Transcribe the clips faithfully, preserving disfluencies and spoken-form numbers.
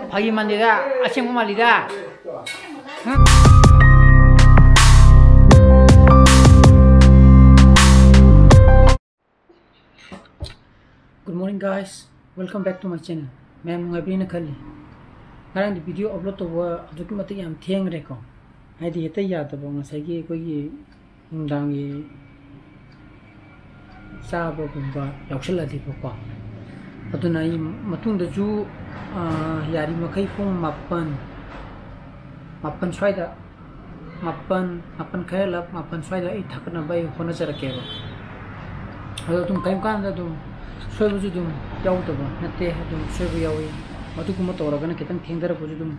ꯐꯥꯒꯤ ꯃꯥꯜꯂꯤꯗ, ꯑꯁꯦꯡꯕ ꯃꯥꯜꯂꯤꯗ꯫ Good morning guys, welcome back to my channel. ꯃꯌꯥꯝ ꯅꯨꯡꯉꯥꯏꯕꯤꯔꯤꯅ ꯈꯜꯂꯤ꯫ ꯉꯔꯥꯡꯗꯤ video upload ꯇꯧꯕ ꯑꯗꯨꯛꯀꯤ ꯃꯇꯤꯛ ꯌꯥꯝ ꯊꯦꯡꯈ꯭ꯔꯦꯀꯣ, ꯍꯥꯏꯗꯤ ꯍꯦꯛꯇ ꯌꯥꯗꯕ, ꯉꯁꯥꯏꯒꯤ ꯑꯩꯈꯣꯏꯒꯤ ꯅꯨꯡꯗꯥꯡꯒꯤ ꯆꯥꯕꯒꯨꯝꯕ ꯌꯥꯎꯁꯜꯂꯗꯤꯕꯀꯣ꯫ ꯑꯗꯨꯅ ꯑꯩ ꯃꯇꯨꯡꯗꯁꯨ, ꯑꯥ, ꯌꯥꯔꯤꯃꯈꯩ ꯄꯨꯡ ꯃꯥꯄꯟ, ꯃꯥꯄꯟ ꯁ꯭ꯋꯥꯏꯗ, ꯃꯥꯄꯟ, ꯃꯥꯄꯟ ꯈꯔ ꯍꯦꯜꯂꯞ, ꯃꯥꯄꯟ ꯁ꯭ꯋꯥꯏꯗ ꯑꯩ ꯊꯥꯒꯠꯅꯕ ꯑꯩ ꯍꯣꯠꯅꯖꯔꯛꯀꯦꯕ꯫ ꯑꯗꯣ ꯑꯗꯨꯝ ꯀꯔꯤꯝ ꯀꯥꯟꯗ ꯑꯗꯨꯝ ꯁꯣꯏꯕꯁꯨ ꯑꯗꯨꯝ ꯌꯥꯎꯗꯕ ꯅꯠꯇꯦ, ꯑꯗꯨꯝ ꯁꯣꯏꯕ ꯌꯥꯎꯏ꯫ ꯑꯗꯨꯒꯨꯝꯕ ꯇꯧꯔꯒꯅ ꯈꯤꯇꯪ ꯊꯦꯡꯊꯔꯛꯄꯁꯨ ꯑꯗꯨꯝ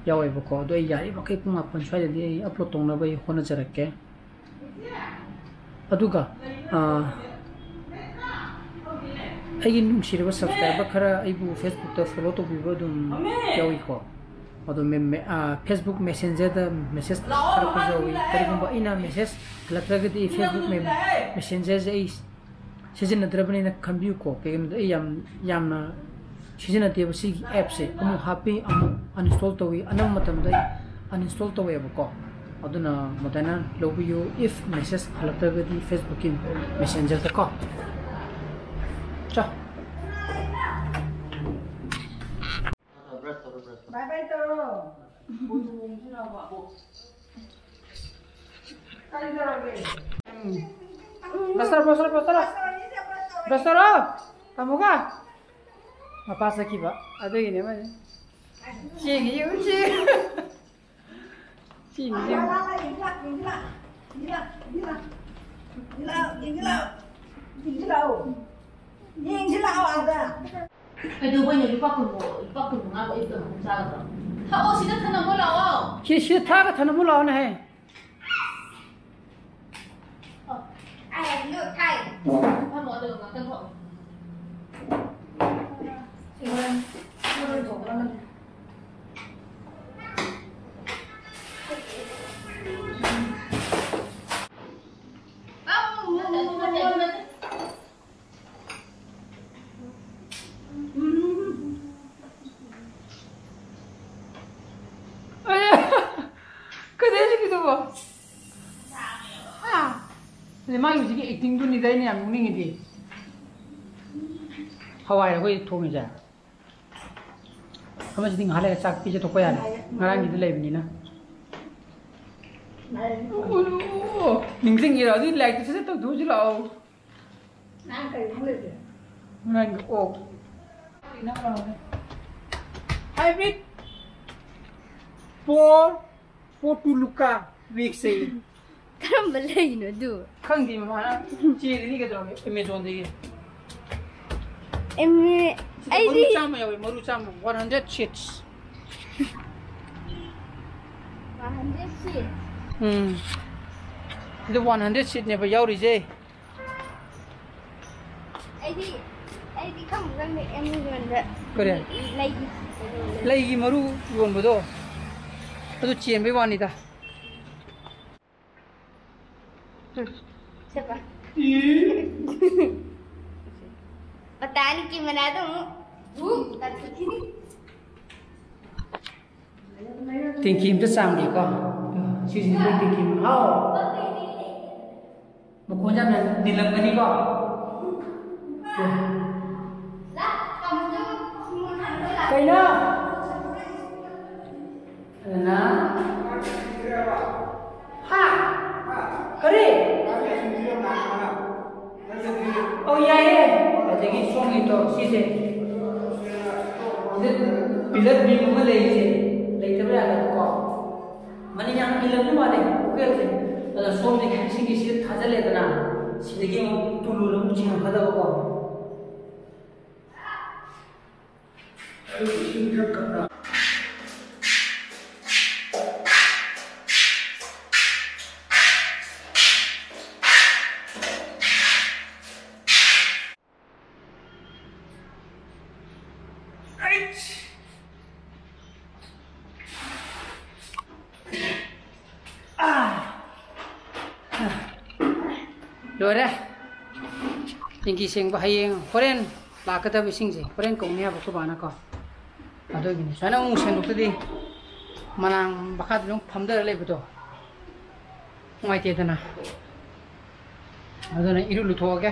ꯌꯥꯎꯋꯦꯕꯀꯣ꯫ ꯑꯗꯣ ꯑꯩ ꯌꯥꯔꯤꯃꯈꯩ ꯄꯨꯡ ꯃꯥꯄꯟ ꯁ꯭ꯋꯥꯏꯗꯗꯤ ꯑꯩ upload ꯇꯧꯅꯕ ꯑꯩ ꯍꯣꯠꯅꯖꯔꯛꯀꯦ꯫ ꯑꯗꯨꯒ, ꯑꯥ, ꯑꯩꯒꯤ ꯅꯨꯡꯁꯤꯔꯕ subscriber ꯈꯔ ꯑꯩꯕꯨ Facebook ꯇ follow ꯇꯧꯕꯤꯕ ꯑꯗꯨꯝ ꯌꯥꯎꯏꯀꯣ꯫ ꯑꯗꯣ ꯃꯦ-, ꯃꯦ-, ꯑꯥ, Facebook Messenger ꯗ message ꯊꯥꯔꯛꯄꯁꯨ ꯌꯥꯎꯏ꯫ ꯀꯔꯤꯒꯨꯝꯕ ꯑꯩꯅ message ꯍꯜꯂꯛꯇ꯭ꯔꯒꯗꯤ Facebook ꯃꯦ-, Messenger ꯁꯦ ꯑꯩ ꯁꯤꯖꯤꯟꯅꯗ꯭ꯔꯕꯅꯤꯅ ꯈꯟꯕꯤꯌꯨꯀꯣ꯫ ꯀꯩꯒꯤꯅꯣꯗ ꯑꯩ ꯌꯥꯝ, ꯌꯥꯝꯅ ꯁꯤꯖꯤꯟꯅꯗꯦꯕ ꯁꯤꯒꯤ app ꯁꯦ꯫ ꯑꯃꯨꯛ ꯍꯥꯞꯄꯤ, ꯑꯃꯨꯛ uninstall ꯇꯧꯏ, ꯑꯅꯝꯕ ꯃꯇꯝꯗ ꯑꯩ uninstall ꯇꯧꯋꯦꯕꯀꯣ꯫ ꯑꯗꯨꯅ ꯃꯗꯥꯏꯅ ꯂꯧꯕꯤꯌꯨ, if message ꯍꯜꯂꯛꯇ꯭ꯔꯒꯗꯤ Facebook ꯀꯤ Messenger ꯗ ꯀꯣ꯫ ꯆꯥ꯫ Bye bye ꯇꯧꯔꯣ꯫ ꯀꯔꯤ ꯇꯧꯔꯒꯦ? ꯎꯝ꯫ Brush ꯇꯧꯔꯣ, brush ꯇꯧꯔꯣ, brush ꯇꯧꯔꯣ꯫ Brush ꯇꯧꯔꯣ꯫ ꯇꯥꯃꯣꯒ꯫ ꯃꯄꯥ ꯆꯠꯈꯤꯕ꯫ ꯑꯗꯨꯒꯤꯅꯦ ꯃꯥꯁꯦ꯫ ꯆꯦꯡꯉꯤ ꯌꯦꯡꯉꯨ, ꯆꯦꯡꯉꯤ꯫ ꯆꯦꯡꯉꯤ ꯌꯦꯡꯉꯨ꯫ ꯌꯦꯡꯁꯤ ꯂꯥꯛꯑꯣ, ꯌꯦꯡꯁꯤ ꯂꯥꯛꯑꯣ꯫ ꯌꯦꯡꯁꯤ ꯂꯥꯛꯑꯣ ꯑꯥꯗ꯫ ꯀꯩꯗꯧꯕꯩꯅꯣ ꯂꯨꯄꯥ ꯀꯨꯟ, ꯂꯨꯄꯥ ꯀꯨꯟꯃꯉꯥꯕꯨ ꯑꯌꯨꯛꯇ ꯑꯃꯨꯛ ꯆꯥꯒꯗ꯭ꯔꯣ? ꯊꯛꯑꯣ, ꯁꯤꯗ ꯊꯅꯝꯃꯣ ꯂꯥꯛꯑꯣ꯫ ꯁꯤ, ꯁꯤꯗ ꯊꯥꯒ ꯊꯅꯝꯃꯣ ꯂꯥꯛꯑꯣꯅꯦ ꯍꯦ꯫ ꯑꯣ, ꯑꯩ ꯍꯥꯏꯕꯗꯤ ꯂꯣꯏ ꯊꯥꯏ꯫ ꯐꯝꯃꯣ, ꯑꯗꯨꯒ ꯉꯥꯛꯇꯪ ꯐꯝꯃꯣ꯫ ꯁꯤ ꯍꯣꯔꯦꯟ, ꯍꯣꯔꯦꯟ ꯊꯣꯡꯉꯒ ꯑꯗꯩ ꯃꯥꯒꯤ ꯍꯧꯖꯤꯛꯀꯤ ꯑꯦꯛꯇꯤꯡꯗꯨꯅꯤꯗ ꯑꯩꯅ ꯌꯥꯝ ꯅꯣꯛꯅꯤꯡꯉꯤꯗꯤ꯫ ꯍꯋꯥꯏ ꯑꯩꯈꯣꯏ ꯊꯣꯡꯉꯤꯁꯦ꯫ ꯑꯃꯁꯤꯗꯤ ꯉꯥꯏꯍꯥꯛ ꯂꯩꯔ ꯆꯥꯛ ꯄꯤꯖꯊꯣꯛꯄ ꯌꯥꯔꯦ꯫ ꯉꯔꯥꯡꯒꯤꯗꯤ ꯂꯩꯕꯅꯤꯅ꯫ ꯑꯣ, ꯅꯤꯡꯁꯤꯡꯉꯤꯔꯣ? ꯑꯗꯨꯗꯤ ꯂꯥꯏꯔꯤꯛꯇꯨ ꯁꯠ ꯁꯠ ꯇꯧꯊꯣꯛꯎꯁꯤ ꯂꯥꯛꯑꯣ꯫ ꯉꯔꯥꯡꯒꯤ ꯑꯣꯛ꯫ Hybrid poor ꯄꯣꯇꯨꯂꯨꯀꯥ ꯋꯤꯛꯁꯦ꯫ ꯀꯔꯝꯕ ꯂꯩꯅꯣ ꯑꯗꯨ? ꯈꯪꯗꯦ, ꯃꯃꯥꯅ ꯆꯦꯜꯂꯤꯅꯤ ꯀꯩꯗꯧꯔꯒꯦ, ꯑꯦꯃꯦꯖꯣꯟꯗꯒꯤ꯫ ꯑꯦꯝ-, ꯁꯤꯗ ꯃꯔꯨ ꯑꯩꯗꯤ ꯆꯥꯝꯃ ꯌꯥꯎꯋꯦ, ꯃꯔꯨ ꯆꯥꯝꯃ, one hundred seeds꯫ One hundred seed? ꯎꯝ꯫ ꯁꯤꯗ one hundred seedꯅꯦꯕ ꯌꯥꯎꯔꯤꯁꯦ꯫ ꯑꯩꯗꯤ, ꯑꯩꯗꯤ ꯈꯪꯕꯨ ꯈꯪꯗꯦ, ꯑꯦꯃꯦꯖꯣꯟꯗ ꯀꯔꯤ? ꯂꯩꯒꯤ ꯂꯩꯒꯤ ꯃꯔꯨ ꯌꯣꯟꯕꯗꯣ, ꯑꯗꯨ ꯆꯦꯟꯕꯩ ꯋꯥꯅꯤꯗ꯫ ꯎꯝ, ꯁꯦ ꯄꯥ꯫ ꯄꯇꯥꯅꯤ ꯀꯤ ꯃꯅꯥꯗꯣ ꯑꯃꯨꯛ ꯕꯨꯛ ꯇꯥꯊꯣꯛꯈꯤꯅꯤ꯫ ꯇꯦꯡꯀꯤ ꯑꯝꯇ ꯆꯥꯝꯒꯦꯀꯣ꯫ ꯁꯤꯁꯤꯗꯤ ꯑꯩꯈꯣꯏ ꯇꯦꯡꯀꯤ ꯑꯃ꯫ ꯍꯥꯎ꯫ ꯃꯈꯣꯟꯁꯦ ꯌꯥꯝꯅ ꯅꯤꯜꯂꯝꯒꯅꯤꯀꯣ꯫ ꯀꯩꯅꯣ? ꯑꯗꯨꯅ ꯍꯥ? ꯀꯔꯤ? ꯑꯧ, ꯌꯥꯏꯌꯦ꯫ ꯑꯗꯒꯤ ꯁꯣꯝꯒꯤꯗꯣ ꯁꯤꯁꯦ꯫ ꯁꯤꯗ ꯄꯤꯂꯔ ꯕꯤꯝ ꯑꯃ ꯂꯩꯔꯤꯁꯦ꯫ ꯂꯩꯇꯕ ꯌꯥꯗꯕꯀꯣ꯫ ꯃꯅꯤꯡ ꯌꯥꯝ ꯏꯜꯂꯝꯕ ꯃꯥꯜꯂꯦ ꯄꯨꯈ꯭ꯔꯤꯁꯦ꯫ ꯑꯗ ꯁꯣꯝꯗꯒꯤ ꯏꯁꯤꯡꯒꯤ ꯁꯤꯗ ꯊꯥꯖꯤꯜꯂꯦꯗꯅ, ꯁꯤꯗꯒꯤ ꯑꯃꯨꯛ ꯇꯨꯂꯨꯗ ꯑꯃꯨꯛ ꯆꯤꯡꯉꯛꯀꯗꯕꯀꯣ꯫ ꯂꯣꯏꯔꯦ꯫ ꯇꯦꯡꯀꯤ ꯁꯦꯡꯕ ꯍꯌꯦꯡ, ꯍꯣꯔꯦꯟ ꯂꯥꯛꯀꯗꯕ ꯏꯁꯤꯡꯁꯦ ꯍꯣꯔꯦꯟ ꯀꯧꯅꯤ ꯍꯥꯏꯕ ꯑꯩꯈꯣꯏ ꯕꯥꯅꯀꯣ꯫ ꯑꯗꯨꯒꯤꯅꯤ ꯁꯨꯃꯥꯏꯅ ꯑꯃꯨꯛ ꯁꯦꯡꯗꯣꯛꯇꯗꯤ ꯃꯅꯥ ꯃꯈꯥꯗ ꯑꯗꯨꯝ ꯐꯝꯊꯔ ꯂꯩꯕꯗꯣ꯫ ꯅꯨꯡꯉꯥꯏꯇꯦꯗꯅ꯫ ꯑꯗꯨꯅ ꯏꯔꯨ ꯂꯨꯊꯣꯛꯑꯒꯦ꯫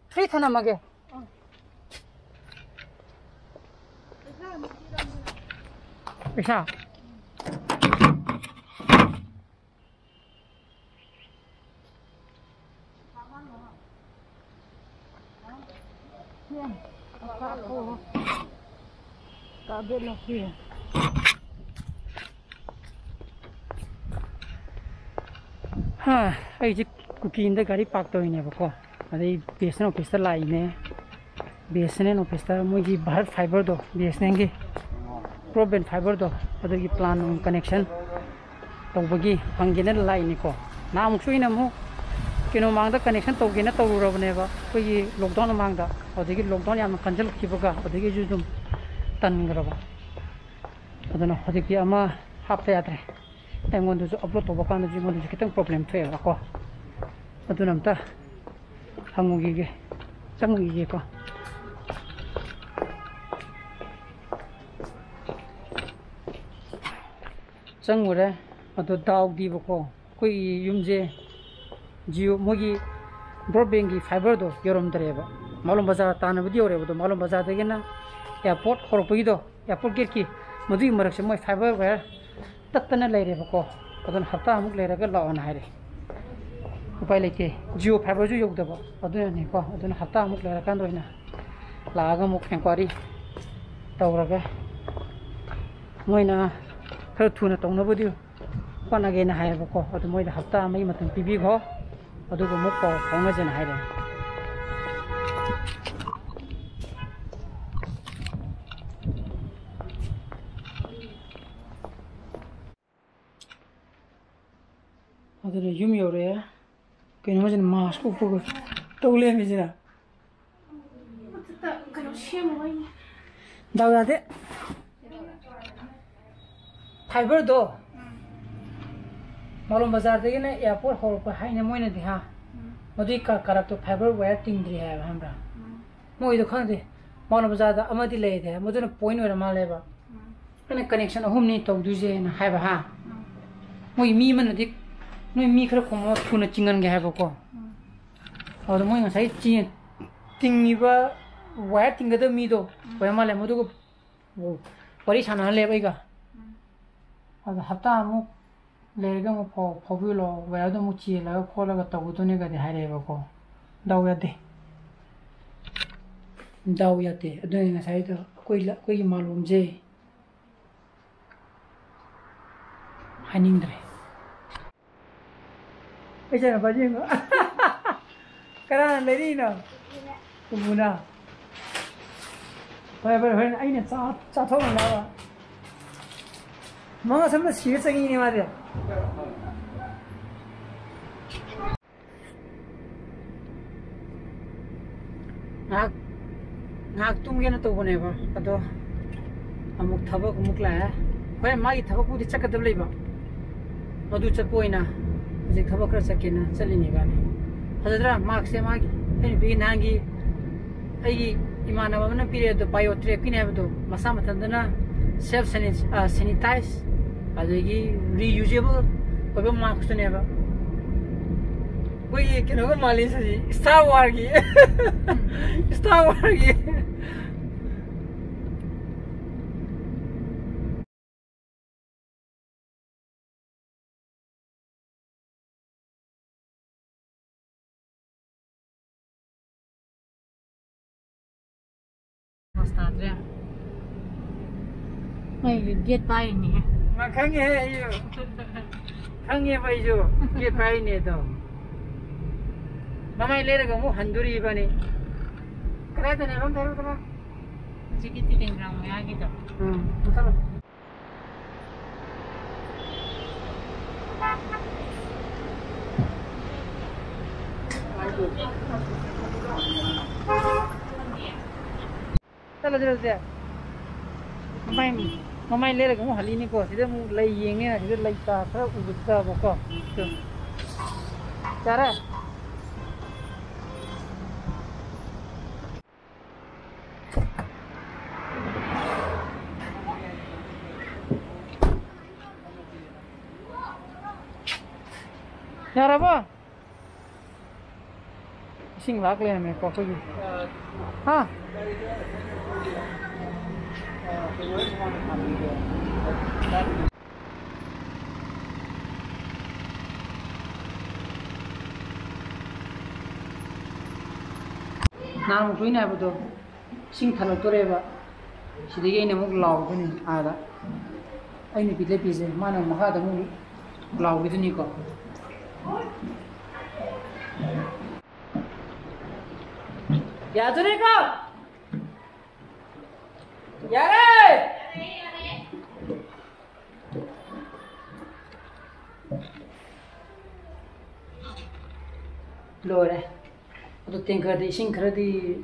Free ꯊꯅꯝꯃꯒꯦ꯫ ꯄꯩꯁꯥ꯫ ꯍꯥ, ꯑꯩꯁꯦ ꯀꯨꯀꯤꯗ ꯒꯥꯔꯤ ꯄꯥꯔꯛ ꯇꯧꯔꯤꯅꯦꯕꯀꯣ꯫ ꯑꯗꯩ ꯕꯤ ꯑꯦꯁ ꯑꯦꯟ ꯑꯦꯜ ꯑꯣꯐꯤꯁꯇ ꯂꯥꯛꯏꯅꯦ꯫ ꯕꯤ ꯑꯦꯁ ꯑꯦꯟ ꯑꯦꯜ ꯑꯣꯐꯤꯁꯇ ꯃꯣꯏꯒꯤ ꯚꯥꯔꯠ ꯐꯥꯏꯕꯔꯗꯣ, ꯕꯤ ꯑꯦꯁ ꯑꯦꯟ ꯑꯦꯜꯒꯤ ꯕ꯭ꯔꯣꯗꯕꯦꯟ ꯐꯥꯏꯕꯔꯗꯣ, ꯑꯗꯨꯒꯤ ꯄ꯭ꯂꯥꯟ ꯅꯨꯡ ꯀꯅꯦꯛꯁꯟ ꯇꯧꯕꯒꯤ ꯍꯪꯒꯦꯅ ꯂꯥꯛꯏꯅꯤꯀꯣ꯫ ꯅꯍꯥꯟꯃꯨꯛꯁꯨ ꯑꯩꯅ ꯑꯃꯨꯛ ꯀꯩꯅꯣ ꯃꯃꯥꯡꯗ ꯀꯅꯦꯛꯁꯟ ꯇꯧꯒꯦꯅ ꯇꯧꯔꯨꯔꯕꯅꯦꯕ, ꯑꯩꯈꯣꯏꯒꯤ ꯂꯣꯛꯗꯥꯎꯟ ꯃꯃꯥꯡꯗ꯫ ꯍꯧꯖꯤꯛꯀꯤ ꯂꯣꯛꯗꯥꯎꯟ ꯌꯥꯝꯅ ꯀꯟꯁꯤꯜꯂꯛꯈꯤꯕꯒ ꯑꯗꯨꯗꯒꯤ ꯑꯩꯁꯨ ꯑꯗꯨꯝ ꯇꯟꯈ꯭ꯔꯕ꯫ ꯑꯗꯨꯅ ꯍꯧꯖꯤꯛꯇꯤ ꯑꯃ ꯍꯥꯞꯇ ꯌꯥꯗ꯭ꯔꯦ꯫ ꯑꯩꯉꯣꯟꯗꯁꯨ ꯑꯞꯂꯣꯗ ꯇꯧꯕ ꯀꯥꯟꯗꯁꯨ ꯑꯩꯉꯣꯟꯗꯁꯨ ꯈꯤꯇꯪ ꯄ꯭ꯔꯣꯕ꯭ꯂꯦꯝ ꯊꯣꯛꯑꯦꯕꯀꯣ꯫ ꯑꯗꯨꯅ ꯑꯝꯇ ꯍꯪꯉꯨꯈꯤꯒꯦ, ꯆꯪꯉꯨꯈꯤꯒꯦꯀꯣ꯫ ꯆꯪꯉꯨꯔꯦ꯫ ꯑꯗꯣ ꯗꯥꯎꯗꯤꯕꯀꯣ, ꯑꯩꯈꯣꯏꯒꯤ ꯌꯨꯝꯁꯦ ꯖꯤꯑꯣ, ꯃꯣꯏꯒꯤ ꯕ꯭ꯔꯣꯗꯕꯦꯟꯒꯤ ꯐꯥꯏꯕꯔꯗꯣ ꯌꯧꯔꯝꯗ꯭ꯔꯦꯕ꯫ ꯃꯥꯂꯣꯝ ꯕꯖꯥꯔ ꯇꯥꯟꯅꯕꯗꯤ ꯌꯧꯔꯦꯕ, ꯑꯗꯣ ꯃꯥꯂꯣꯝ ꯕꯖꯥꯔꯗꯒꯤꯅ ꯑꯦꯌꯥꯔꯄꯣꯔꯠ ꯍꯧꯔꯛꯄꯒꯤꯗꯣ, ꯑꯦꯌꯥꯔꯄꯣꯔꯠ ꯒꯦꯠꯀꯤ ꯃꯗꯨꯒꯤ ꯃꯔꯛꯁꯦ ꯃꯣꯏ ꯐꯥꯏꯕꯔ ꯋꯥꯌꯔ ꯇꯠꯇꯅ ꯂꯩꯔꯦꯕꯀꯣ꯫ ꯑꯗꯨꯅ ꯍꯞꯇꯥꯃꯨꯛ ꯂꯩꯔꯒ ꯂꯥꯛꯑꯣꯅ ꯍꯥꯏꯔꯦ꯫ ꯎꯄꯥꯏ ꯂꯩꯇꯦ, ꯖꯤꯑꯣ ꯐꯥꯏꯕꯔꯁꯨ ꯌꯧꯗꯕ ꯑꯗꯨꯅꯅꯦꯀꯣ꯫ ꯑꯗꯨꯅ ꯍꯞꯇꯥꯃꯨꯛ ꯂꯩꯔꯀꯥꯟꯗ ꯑꯣꯏꯅ ꯂꯥꯛꯑꯒ ꯑꯃꯨꯛ ꯏꯟꯀ꯭ꯋꯥꯏꯔꯤ ꯇꯧꯔꯒ, ꯃꯣꯏꯅ ꯈꯔ ꯊꯨꯅ ꯇꯧꯅꯕꯗꯤ ꯍꯣꯠꯅꯒꯦꯅ ꯍꯥꯏꯌꯦꯕꯀꯣ꯫ ꯑꯗꯨ ꯃꯣꯏꯗ ꯍꯞꯇꯥ ꯑꯃꯒꯤ ꯃꯇꯝ ꯄꯤꯕꯤꯈꯣ, ꯑꯗꯨꯒ ꯑꯃꯨꯛ ꯄꯥꯎ ꯐꯥꯎꯅꯁꯦꯅ ꯍꯥꯏꯔꯛꯑꯦ꯫ ꯑꯗꯨꯅ ꯌꯨꯝ ꯌꯧꯔꯛꯑꯦ꯫ ꯀꯩꯅꯣ ꯁꯤꯅ ꯃꯥꯁ ꯎꯞꯄꯒ ꯇꯧ ꯂꯩꯔꯝꯃꯤꯁꯤꯅ꯫ ꯃꯊꯛꯇ ꯀꯩꯅꯣ ꯁꯦꯝꯃꯨꯕꯩꯅꯦ꯫ ꯗꯥꯎ ꯌꯥꯗꯦ꯫ ꯐꯥꯏꯕꯔꯗꯣ ꯎꯝ꯫ ꯃꯥꯂꯣꯝ ꯕꯖꯥꯔꯗꯒꯤꯅ ꯑꯦꯌꯥꯔꯄꯣꯔꯠ ꯍꯧꯔꯛꯄ ꯍꯥꯏꯅ ꯃꯣꯏꯅꯗꯤ ꯍꯥ꯫ ꯎꯝ꯫ ꯃꯗꯨꯒꯤ ꯀ-, ꯀꯔꯛꯇꯣ ꯐꯥꯏꯕꯔ ꯋꯥꯌꯔ ꯇꯤꯡꯗ꯭ꯔꯤ ꯍꯥꯏꯕ, ꯈꯪꯕ꯭ꯔꯥ? ꯎꯝ꯫ ꯃꯣꯏꯗꯣ ꯈꯪꯗꯦ꯫ ꯃꯥꯂꯣꯝ ꯕꯖꯥꯔꯗ ꯑꯃꯗꯤ ꯂꯩꯔꯦ, ꯃꯗꯨꯅ ꯄꯣꯏꯟ ꯑꯣꯏꯔ ꯃꯥꯜꯂꯦꯕ꯫ ꯎꯝ꯫ ꯑꯩꯅ ꯀꯅꯦꯛꯁꯟ ꯑꯍꯨꯝꯅꯤ ꯇꯧꯗꯣꯏꯁꯦꯅ ꯍꯥꯏꯕ ꯍꯥ꯫ ꯎꯝ꯫ ꯃꯣꯏ ꯃꯤ ꯑꯃꯅꯗꯤ ꯅꯣꯏ ꯃꯤ ꯈꯔ ꯈꯣꯝꯃꯣ, ꯊꯨꯅ ꯆꯤꯡꯍꯟꯒꯦ ꯍꯥꯏꯕꯀꯣ꯫ ꯎꯝ꯫ ꯑꯗꯣ ꯃꯣꯏ ꯉꯁꯥꯏ ꯆꯤ-, ꯇꯤꯡꯉꯤꯕ ꯋꯥꯌꯔ ꯇꯤꯡꯒꯗꯕ ꯃꯤꯗꯣ ꯎꯝ꯫ ꯑꯣꯏꯔ ꯃꯥꯜꯂꯦ, ꯃꯗꯨꯒ ꯋꯥꯔꯤ ꯁꯥꯟꯅꯍꯜꯂꯦꯕ ꯑꯩꯒ꯫ ꯎꯝ꯫ ꯑꯗꯣ ꯍꯞꯇꯥ ꯑꯃꯨꯛ ꯂꯩꯔꯒ ꯑꯃꯨꯛ ꯐꯥꯎ-, ꯐꯥꯎꯕꯤꯔꯛꯑꯣ, ꯋꯥꯌꯔꯗꯣ ꯑꯃꯨꯛ ꯆꯦꯜꯂꯒ ꯈꯣꯠꯂꯒ ꯇꯧꯒꯗꯣꯏꯅꯦꯒꯗꯤ ꯍꯥꯏꯔꯛꯑꯦꯕꯀꯣ꯫ ꯗꯥꯎ ꯌꯥꯗꯦ꯫ ꯗꯥꯎ ꯌꯥꯗꯦ꯫ ꯑꯗꯨꯅ ꯉꯁꯥꯏꯗꯣ ꯑꯩꯈꯣꯏ ꯂ-, ꯑꯩꯈꯣꯏꯒꯤ ꯃꯥꯂꯣꯝꯁꯦ ꯍꯥꯏꯅꯤꯡꯗ꯭ꯔꯦ꯫ ꯑꯩ ꯏꯆꯥꯅꯨꯄꯥ ꯌꯦꯡꯉꯣ꯫ ꯀꯅꯥꯅ ꯂꯩꯔꯤꯅꯣ? ꯄꯨꯄꯨꯅ꯫ ꯐꯔꯦ, ꯐꯔꯦ, ꯍꯣꯔꯦꯟ ꯑꯩꯅ ꯆꯥ-, ꯆꯥꯊꯣꯛꯅꯅꯕ꯫ ꯃꯉꯥ ꯁꯝꯅ ꯁꯤꯕ ꯆꯪꯉꯤꯅꯦ ꯃꯥꯗꯤ꯫ ꯉꯥꯏꯍꯥꯛ, ꯉꯥꯏꯍꯥꯛ ꯇꯨꯝꯒꯦꯅ ꯇꯧꯕꯅꯦꯕ, ꯑꯗꯣ ꯑꯃꯨꯛ ꯊꯕꯛ ꯑꯃꯨꯛ ꯂꯥꯛꯑꯦ꯫ ꯍꯣꯔꯦꯟ ꯃꯥꯒꯤ ꯊꯕꯛꯄꯨꯗꯤ ꯆꯠꯀꯗꯕ ꯂꯩꯕ, ꯃꯗꯨ ꯆꯠꯄ ꯑꯣꯏꯅ ꯍꯧꯖꯤꯛ ꯊꯕꯛ ꯈꯔ ꯆꯠꯀꯦꯅ ꯆꯠꯂꯤꯅꯦ ꯏꯕꯥꯅꯤ꯫ ꯐꯖꯗ꯭ꯔꯥ ꯃꯥꯛꯁꯦ ꯃꯥꯒꯤ? ꯑꯩ ꯅꯨꯄꯤꯒꯤ ꯅꯍꯥꯟꯒꯤ ꯑꯩꯒꯤ ꯏꯃꯥꯟꯅꯕ ꯑꯃꯅ ꯄꯤꯔꯛꯑꯦ ꯑꯗꯣ, ꯕꯥꯏꯑꯣ ꯇ꯭ꯔꯦꯛꯀꯤꯅꯦ ꯍꯥꯏꯕꯗꯣ, ꯃꯁꯥ ꯃꯊꯟꯇꯅ ꯁꯦꯜꯐ ꯁꯦꯅꯤ-, ꯑ, ꯁꯦꯅꯤꯇꯥꯏꯁ, ꯑꯗꯒꯤ ꯔꯤꯌꯨꯖꯦꯕꯜ ꯑꯣꯏꯕ ꯃꯥꯛꯁꯇꯨꯅꯦꯕ꯫ ꯑꯩꯈꯣꯏꯒꯤ ꯀꯩꯅꯣꯒ ꯃꯥꯜꯂꯤ ꯁꯤꯗꯤ, ꯁ꯭ꯇꯥꯔ ꯋꯥꯔꯒꯤ꯫ ꯁ꯭ꯇꯥꯔ ꯋꯥꯔꯒꯤ꯫ ꯒ꯭ꯌꯥꯟ ꯇꯥꯗ꯭ꯔꯦ꯫ ꯑꯩ ꯒꯦꯠ ꯄꯥꯏꯔꯤꯅꯦ꯫ ꯃꯥ ꯈꯪꯉꯦꯍꯦ, ꯑꯩꯁꯨ꯫ ꯈꯪꯉꯦꯕ ꯑꯩꯁꯨ꯫ ꯒꯦꯠ ꯄꯥꯏꯔꯤꯅꯦ ꯑꯗꯣ꯫ ꯃꯃꯥꯏ ꯂꯩꯔꯒ ꯑꯃꯨꯛ ꯍꯟꯗꯣꯔꯤꯕꯅꯤ꯫ ꯀꯗꯥꯏꯗꯅꯦꯕ ꯑꯝꯇ ꯍꯥꯏꯔꯛꯎꯗꯅ? ꯍꯧꯖꯤꯛꯀꯤ ꯇꯤꯗꯤꯡ ꯒ꯭ꯔꯥꯎꯟ ꯃꯌꯥꯒꯤꯗꯣ꯫ ꯎꯝ, ꯃꯨꯊꯠꯂꯣ꯫ ꯆꯠꯂꯁꯤ, ꯆꯠꯂꯁꯤ꯫ ꯃꯃꯥꯏ, ꯃꯃꯥꯏ ꯂꯩꯔꯒ ꯑꯃꯨꯛ ꯍꯜꯂꯤꯅꯤꯀꯣ꯫ ꯁꯤꯗ ꯑꯃꯨꯛ ꯂꯩ ꯌꯦꯡꯉꯦ꯫ ꯁꯤꯗ ꯂꯩ ꯆꯥ ꯈꯔ ꯎꯕꯁꯤꯗꯕꯀꯣ꯫ ꯆꯥꯔꯦ꯫ ꯌꯥꯔꯕꯣ? ꯏꯁꯤꯡ ꯂꯥꯛ ꯂꯩꯔꯝꯃꯦꯀꯣ ꯑꯩꯈꯣꯏꯒꯤ꯫ ꯍꯥ? ꯅꯍꯥꯟꯃꯨꯛ ꯊꯣꯛꯏꯅꯦ ꯍꯥꯏꯕꯗꯣ, ꯏꯁꯤꯡ ꯊꯜꯂꯛꯇꯣꯔꯦꯕ꯫ ꯁꯤꯗꯒꯤ ꯑꯩꯅ ꯑꯃꯨꯛ ꯂꯥꯎꯗꯣꯏꯅꯤ ꯑꯥꯗ꯫ ꯑꯩ ꯅꯨꯄꯤ ꯂꯦꯞꯄꯤꯁꯦ, ꯃꯥꯅ ꯃꯈꯥꯗ ꯑꯃꯨꯛ ꯂꯥꯎꯈꯤꯗꯣꯏꯅꯤꯀꯣ꯫ ꯌꯥꯗꯣꯔꯦꯀꯣ? ꯌꯥꯔꯦ! ꯂꯣꯏꯔꯦ꯫ ꯑꯗꯣ ꯇꯦꯡꯀꯔꯗ ꯏꯁꯤꯡ ꯈꯔꯗꯤ,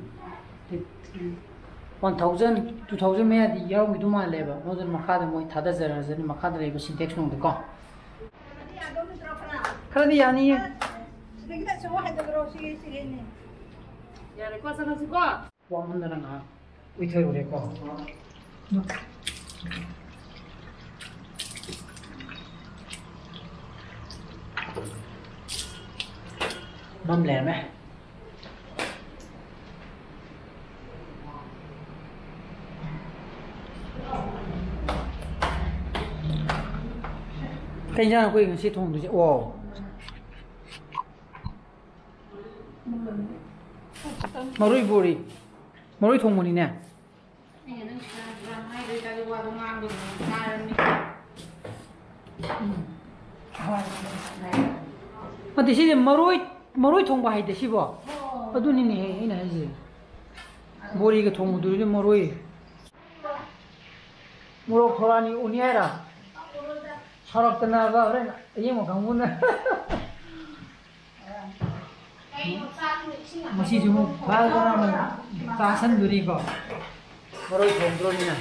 one thousand, two thousand ꯃꯌꯥꯗꯤ ꯌꯥꯎꯔꯝꯈꯤꯗꯧ ꯃꯥꯜꯂꯦꯕ꯫ ꯑꯗꯨꯅ ꯃꯈꯥꯗ ꯃꯣꯏ ꯊꯥꯗꯖꯔꯁꯅꯤ, ꯃꯈꯥꯗ ꯂꯩꯕ ꯁꯤꯟꯇꯦꯛꯁ ꯅꯨꯡꯗꯀꯣ꯫ ꯈꯔꯗꯤ ꯌꯥꯅꯤꯌꯦ꯫ ꯁꯤꯗꯒꯤꯗ ꯁꯨꯝ ꯍꯥꯏꯗꯣꯛꯈ꯭ꯔꯣ, ꯁꯤꯒꯤ, ꯁꯤꯒꯤꯅꯤ꯫ ꯌꯥꯔꯦꯀꯣ, ꯆꯠꯂꯁꯤꯀꯣ꯫ ꯋꯥꯃꯟꯗꯅ ꯉꯥꯏꯍꯥꯛ ꯎꯏꯊꯔꯨꯔꯦꯀꯣ꯫ ꯃꯝ ꯂꯩꯔꯝꯃꯦ꯫ ꯀꯩ ꯏꯟꯖꯥꯡ ꯑꯩꯈꯣꯏ ꯉꯁꯤ ꯊꯣꯡꯗꯣꯏꯁꯦ? ꯑꯣ꯫ ꯃꯔꯣꯏ ꯕꯣꯔꯤ꯫ ꯃꯔꯣꯏ ꯊꯣꯡꯕꯅꯤꯅꯦ꯫ ꯅꯠꯇꯦ, ꯁꯤꯁꯦ ꯃꯔꯣꯏ, ꯃꯔꯣꯏ ꯊꯣꯡꯕ ꯍꯥꯏꯗꯦ ꯁꯤꯕꯣ? ꯑꯗꯨꯅꯤꯅꯦꯍꯦ ꯑꯩꯅ ꯍꯥꯏꯁꯦ꯫ ꯕꯣꯔꯤꯒ ꯊꯣꯡꯕꯗꯨꯗꯤ ꯃꯔꯣꯏ꯫ ꯃꯣꯔꯣꯛ ꯊꯣꯔꯥꯅꯤ ꯎꯅꯤ ꯍꯥꯏꯔ? ꯁꯥꯎꯔꯛꯇꯅꯕ ꯍꯣꯔꯦꯟ ꯑꯌꯦꯡꯕ ꯀꯥꯡꯕꯨꯅ꯫ ꯉꯁꯤꯁꯨ ꯑꯃꯨꯛ ꯐꯖꯅ ꯑꯃꯨꯛ ꯆꯥꯁꯟꯗꯣꯔꯤꯀꯣ, ꯃꯔꯣꯏ ꯊꯣꯡꯗ꯭ꯔꯣꯅꯤꯅ꯫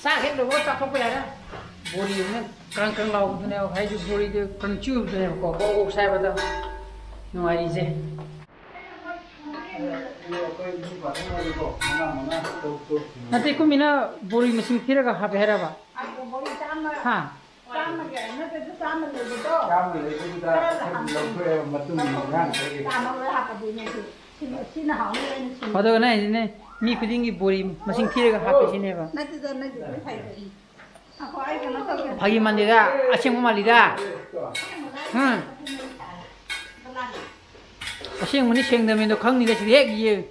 ꯆꯥꯛ ꯍꯦꯛ ꯂꯣꯏꯕꯒ ꯆꯥꯊꯣꯛꯄ ꯌꯥꯔꯦ꯫ ꯕꯣꯔꯤ ꯑꯃꯅ ꯀ꯭ꯔꯪ ꯀ꯭ꯔꯪ ꯂꯥꯎꯕꯗꯨꯅꯦꯕ, ꯍꯥꯏꯗꯤ ꯕꯣꯔꯤꯗꯨ ꯀ꯭ꯔꯪꯆꯤ ꯑꯣꯏꯕꯗꯨꯅꯦꯕꯀꯣ, ꯒꯣꯛ ꯒꯣꯛ ꯁꯥꯏꯕꯗ ꯅꯨꯡꯉꯥꯏꯔꯤꯁꯦ꯫ ꯅꯠꯇꯦ, ꯀꯨꯝꯃꯤꯅ ꯕꯣꯔꯤ ꯃꯁꯤꯡ ꯊꯤꯔꯒ ꯍꯥꯞꯄꯦ ꯍꯥꯏꯔꯕ? ꯍꯥ? ꯆꯥꯝꯃꯒꯤ ꯅꯠꯇ꯭ꯔꯁꯨ ꯆꯥꯝꯃ ꯂꯩꯕꯗꯣ ꯆꯥꯝꯃ ꯂꯩꯕꯗꯨꯗ ꯈꯔ ꯈꯔ ꯂꯧꯊꯣꯛꯑꯦꯕ, ꯃꯇꯨꯡ ꯏꯟꯖꯥꯡꯗꯒꯤ꯫ ꯆꯥꯝꯃ ꯂꯣꯏ ꯍꯥꯞꯄꯗꯣꯏꯅꯦ ꯑꯗꯨ꯫ ꯁꯤꯅ, ꯁꯤꯅ ꯍꯥꯎꯅꯤ ꯑꯩꯅ ꯁꯤꯟꯕ꯫ ꯑꯗꯨꯒꯅꯦ ꯍꯥꯏꯁꯤꯅꯦ, ꯃꯤ ꯈꯨꯗꯤꯡꯒꯤ ꯕꯣꯔꯤ ꯃꯁꯤꯡ ꯊꯤꯔꯒ ꯍꯥꯞꯄꯤꯁꯤꯅꯦꯕ꯫ ꯅꯠꯇꯦꯗ, ꯅꯠꯇꯦꯗ, ꯐꯩ, ꯐꯩ꯫ ꯉꯥꯏꯈꯣ, ꯑꯩ ꯀꯩꯅꯣ ꯇꯧꯒꯦ꯫ ꯐꯥꯒꯤ ꯃꯥꯜꯂꯤꯗ, ꯑꯁꯦꯡꯕ ꯃꯥꯜꯂꯤꯗ꯫ ꯎꯝ꯫ ꯑꯁꯦꯡꯕꯅꯤ ꯁꯦꯡꯗꯕꯅꯤꯗꯣ ꯈꯪꯅꯤꯗ ꯁꯤꯗꯤ ꯍꯦꯛ ꯌꯦꯡ꯫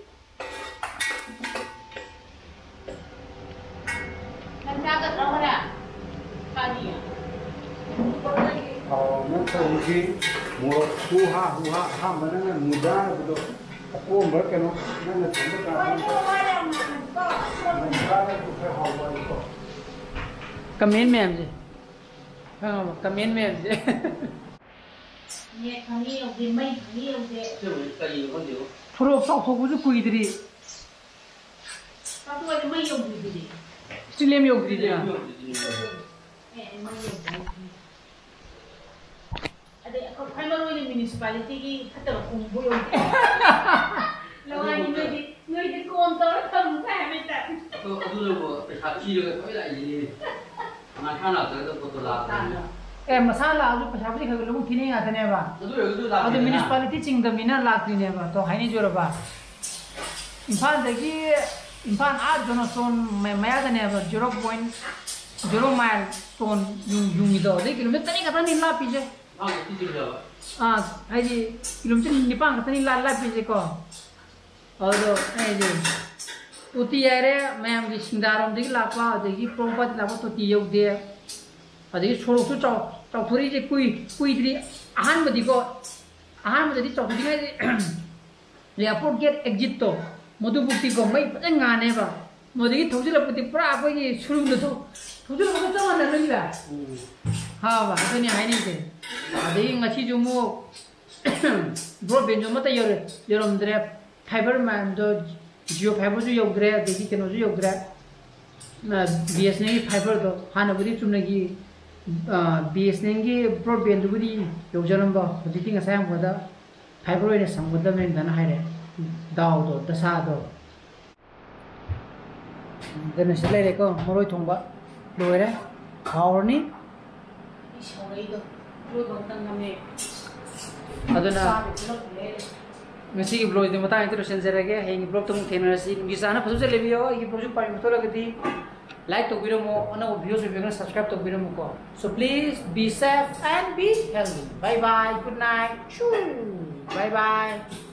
ꯅꯪ ꯆꯥꯒꯗ꯭ꯔꯣ ꯍꯣꯔꯦꯟ? ꯆꯥꯅꯤꯌꯦ꯫ ꯊꯥꯎ ꯑꯃ ꯇꯧꯕꯁꯤ ꯃꯣꯔꯣꯛ ꯍꯨꯍꯥ ꯍꯨꯍꯥ ꯑꯍꯥꯟꯕ ꯅꯪꯅ ꯃꯨꯟꯖꯥ ꯍꯥꯏꯕꯗꯣ ꯑꯄꯣꯝꯕ ꯀꯩꯅꯣ ꯅꯪꯅ ꯊꯝꯕ ꯀꯥꯟꯗ ꯃꯨꯟꯖꯥ ꯍꯥꯏꯕꯗꯣ ꯈꯔ ꯍꯥꯎꯕ ꯍꯥꯏꯀꯣ꯫ ꯀꯃꯦꯟ ꯃꯌꯥꯝꯁꯦ ꯈꯪꯉꯕ? ꯀꯃꯦꯟ ꯃꯌꯥꯝꯁꯦ꯫ ꯅꯦꯠ ꯐꯪꯉꯤ ꯌꯧꯗꯦ, ꯃꯩ ꯐꯪꯉꯤ ꯌꯧꯗꯦ꯫ ꯑꯁꯦꯡꯕꯩ ꯀꯔꯤꯅꯣ ꯈꯪꯗꯦꯕꯣ꯫ ꯐꯣꯔꯣꯛ ꯆꯥꯎꯊꯣꯛꯄꯁꯨ ꯀꯨꯏꯗ꯭ꯔꯤ꯫ ꯆꯥꯎꯊꯣꯛꯑꯗꯤ ꯃꯩ ꯌꯧꯗ꯭ꯔꯤꯗꯨꯗꯤ꯫ ꯁ꯭ꯇꯤꯂꯦꯝ ꯌꯧꯗ꯭ꯔꯤꯗꯅ꯫ ꯌꯧꯗ꯭ꯔꯤꯗꯨꯅꯤ꯫ ꯑꯦ, ꯑꯦ, ꯃꯩ ꯌꯧꯗ꯭ꯔꯤ꯫ ꯑꯗꯩ ꯑꯩꯈꯣꯏ ꯈ꯭ꯋꯥꯏ ꯃꯔꯨ ꯑꯣꯏꯅ ꯃ꯭ꯌꯨꯅꯤꯁꯤꯄꯥꯂꯤꯇꯤꯒꯤ ꯐꯠꯇꯕ ꯈꯣꯡꯕꯨ ꯌꯧꯗꯦ꯫ ꯂꯋꯥꯏꯅꯤ ꯅꯣꯏꯗꯤ, ꯅꯣꯏꯗꯤ ꯀꯣꯝ ꯇꯧꯔ ꯊꯝꯃꯨ ꯀꯥꯏ ꯍꯥꯏꯕꯩ ꯇꯥꯏꯞ꯫ ꯑꯗꯣ ꯑꯗꯨꯅꯕꯨ ꯄꯩꯁꯥ ꯊꯤꯔꯒ ꯊꯣꯏ ꯂꯥꯛꯏꯁꯤꯅꯤ꯫ ꯃꯁꯥ ꯂꯥꯛꯇ꯭ꯔꯒ ꯄꯣꯠꯇꯣ ꯂꯥꯛꯄꯅꯤꯅ꯫ ꯑꯦ, ꯃꯁꯥ ꯂꯥꯛꯑꯁꯨ ꯄꯩꯁꯥꯕꯨꯗꯤ ꯈꯔ ꯈꯔ ꯂꯧꯐꯝ ꯊꯤꯅꯩ ꯉꯥꯛꯇꯅꯦꯕ꯫ ꯑꯗꯨ ꯑꯣꯏꯔꯒꯁꯨ ꯑꯗꯨ ꯂꯥꯛꯄꯅꯤꯅ꯫ ꯃ꯭ꯌꯨꯅꯤꯁꯤꯄꯥꯂꯤꯇꯤ ꯆꯤꯡꯗꯕꯅꯤꯅ ꯂꯥꯛꯇ꯭ꯔꯤꯅꯦꯕ꯫ ꯑꯗꯣ ꯍꯥꯏꯅꯖꯔꯕ꯫ ꯏꯝꯐꯥꯜꯗꯒꯤ, ꯏꯝꯐꯥꯜ ꯑꯥ ꯖꯣꯅꯣꯁꯇꯣꯟ ꯃ-, ꯃꯌꯥꯗꯅꯦꯕ, zero point zero mile stone ꯌꯨꯡ-, ꯌꯨꯡꯉꯤꯗꯣ꯫ ꯑꯗꯩ ꯀꯤꯂꯣꯃꯤꯇꯔ ꯇꯔꯦꯠ ꯈꯛꯇꯅꯤ ꯂꯥꯞꯄꯤꯁꯦ꯫ ꯏꯝꯐꯥꯜꯗꯒꯤ ꯆꯤꯡꯗꯕ꯫ ꯑꯥ, ꯍꯥꯏꯗꯤ ꯀꯤꯂꯣꯃꯤꯇꯔ ꯅꯤꯄꯥꯟ ꯈꯛꯇꯅꯤ ꯂꯥ-, ꯂꯥꯞꯄꯤꯁꯦꯀꯣ꯫ ꯑꯗꯣ ꯑꯩꯗꯤ ꯇꯣꯇꯤ ꯍꯥꯏꯔꯦ, ꯃꯌꯥꯝꯒꯤ ꯁꯤꯡꯗꯥꯔꯣꯝꯗꯒꯤ ꯂꯥꯛꯄ, ꯑꯗꯒꯤ ꯄꯣꯔꯣꯝꯄꯥꯠꯇ ꯂꯥꯛꯄ ꯇꯣꯇꯤ ꯌꯧꯗꯦ꯫ ꯑꯗꯒꯤ ꯁꯣꯔꯣꯛꯁꯨ ꯆꯥꯎ-, ꯆꯥꯎꯊꯣꯔꯛꯏꯁꯦ ꯀꯨꯏ-, ꯀꯨꯏꯗ꯭ꯔꯤ꯫ ꯑꯍꯥꯟꯕꯗꯤꯀꯣ, ꯑꯍꯥꯟꯕꯗꯗꯤ ꯆꯥꯎꯊꯣꯛꯇ꯭ꯔꯤꯉꯩꯗꯤ ꯑꯦꯌꯥꯔꯄꯣꯔꯠ ꯒꯦꯠ ꯑꯦꯛꯖꯤꯠꯇꯣ, ꯃꯗꯨꯕꯨꯛꯇꯤꯀꯣ ꯃꯩ ꯐꯖꯅ ꯉꯥꯟꯅꯦꯕ꯫ ꯃꯗꯒꯤ ꯊꯧꯖꯤꯜꯂꯛꯄꯗꯤ ꯄꯨꯔꯥ ꯑꯩꯈꯣꯏꯒꯤ ꯁꯨꯔꯨꯡꯗ ꯊꯧ- ꯊꯧꯖꯤꯜꯂꯛꯄꯒ ꯆꯞ ꯃꯥꯟꯅꯔꯣꯏꯕ꯫ ꯎꯝ꯫ ꯍꯥꯕ ꯑꯗꯨꯅꯤ ꯍꯥꯏꯅꯤꯡꯁꯦ꯫ ꯑꯗꯒꯤ ꯉꯁꯤꯁꯨ ꯑꯃꯨꯛ broadbandꯁꯨ ꯑꯃꯠꯇ ꯌꯧꯔ- ꯌꯧꯔꯝꯗ꯭ꯔꯦ꯫ Fiber ꯃꯌꯥꯝꯗꯣ Jio fiberꯁꯨ ꯌꯧꯗ꯭ꯔꯦ, ꯑꯗꯒꯤ ꯀꯩꯅꯣꯁꯨ ꯌꯧꯗ꯭ꯔꯦ꯫ ꯕꯤ ꯑꯦꯁ ꯑꯦꯟ ꯑꯦꯜꯒꯤ fiberꯗꯣ ꯍꯥꯟꯅꯕꯨꯗꯤ ꯆꯨꯝꯅꯒꯤ ꯕꯤ ꯑꯦꯁ ꯑꯦꯟ ꯑꯦꯜꯒꯤ broadbandꯗꯨꯕꯨꯗꯤ ꯌꯧꯖꯔꯝꯕ, ꯍꯧꯖꯤꯛꯇꯤ ꯉꯁꯥꯏ ꯍꯪꯕꯗ fiber ꯑꯣꯏꯅ ꯁꯝꯒꯗꯕꯅꯦꯅ ꯍꯥꯏꯔꯦ꯫ ꯗꯥꯎꯗꯣ, ꯗꯁꯥꯗꯣ꯫ ꯑꯗꯨꯅ ꯁꯤ ꯂꯩꯔꯦꯀꯣ, ꯃꯔꯣꯏ ꯊꯣꯡꯕ ꯂꯣꯏꯔꯦ, ꯍꯥꯎꯔꯅꯤ꯫ ꯑꯗꯨꯅ ꯉꯁꯤꯒꯤ vlogꯁꯤꯗꯤ ꯃꯇꯥꯡ ꯑꯁꯤꯗ ꯂꯣꯏꯁꯤꯟꯖꯔꯒꯦ꯫ ꯍꯌꯦꯡꯒꯤ vlogꯇ ꯑꯃꯨꯛ ꯊꯦꯡꯅꯔꯁꯤ꯫ ꯅꯨꯡꯒꯤ ꯆꯥꯅ ꯐꯖ ꯐꯖ ꯂꯩꯕꯤꯌꯣ꯫ ꯑꯩꯒꯤ vlogꯁꯤ ꯄꯥꯝꯕꯤꯕ ꯊꯣꯛꯂꯒꯗꯤ like ꯇꯧꯕꯤꯔꯝꯃꯣ, ꯑꯅꯧꯕ viewers ꯑꯣꯏꯕꯤꯔꯒꯅ subscribe ꯇꯧꯕꯤꯔꯝꯃꯨꯀꯣ꯫ So please be safe and be healthy. Bye bye, good night. Shoo. Bye bye.